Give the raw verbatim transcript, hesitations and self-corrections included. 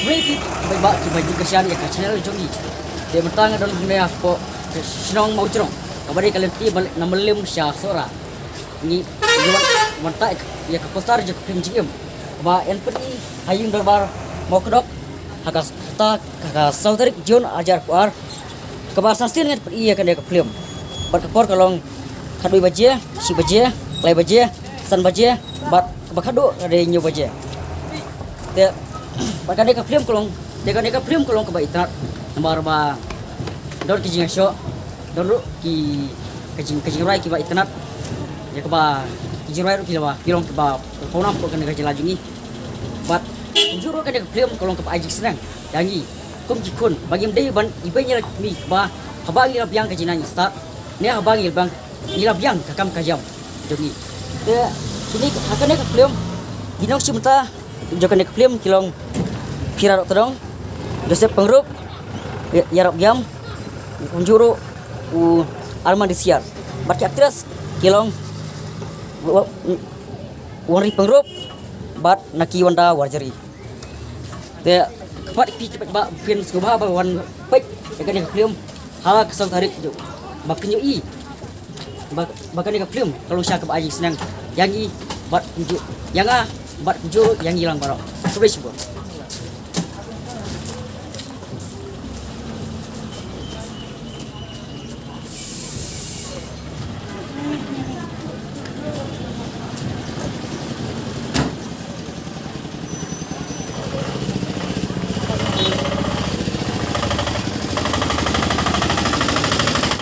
Khublei phi paidbah kiba ju kyrshan ïa ka channel jong ngi. Te mynta nga don hangne hapoh ka shnong Mawjrong, kaba dei ka lynti ba na Mylliem sha Sohra. Ngi, ngi wan, wan tah ïa ka poster jong ka phlim Jingim, kaba yn pyni ha ïing dorbar Mawkdok ha ka, ha ka saw tarik Jun arhajar arphew ar. Kaba sa shisien ngan pyni ïa kane ka phlim. Bad ka por ka long khatwei baje, shi baje, lai baje, san baje, bad kaba khatduh ka dei hynñiew baje. Te bad kane ka phlim ka long, te kane ka phlim ka long kaba itynnad, namar ba don ki jingïashoh, don ruh ki, ka jing, ka jingrwai kiba itynnad, ïa kaba ki jingrwai ruh ki la, ki long kiba pawnam hapoh kane ka jylla jong ngi. Bad kumjuh ruh kane ka phlim ka long kaba ai jingsneng ïa ngi kum ki khun ba ngim dei ban ibeiñ ïa la ki kmie, kaba haba ngi la biang ka jingnang jingstad ne haba ngi la biang, ngi la biang ka kam ka jam jong ngi. Te kine, ha kane ka phlim, ki nongshim bynta jong kane ka phlim ki long Phira Dohtdong, Joseph Pyngrope, Ïa-, Ïarap Giam, kumjuh ruh u Arman Disiar. Bad ki actress ki long Wa-, Wanri Pyngrope bad Nakiwanda Warjri. Te kyrpad ïa phi ki paidbah ba phin sngewbha ba wan peit ïa kane ka phlim ha ka saw tarik, ba phin ïohi ba, ba kane ka phlim ka long shisha kaba ai jingsneng ïa ngi bad kumjuh ïa nga bad kumjuh ïa ngi lang baroh. Khublei shibun.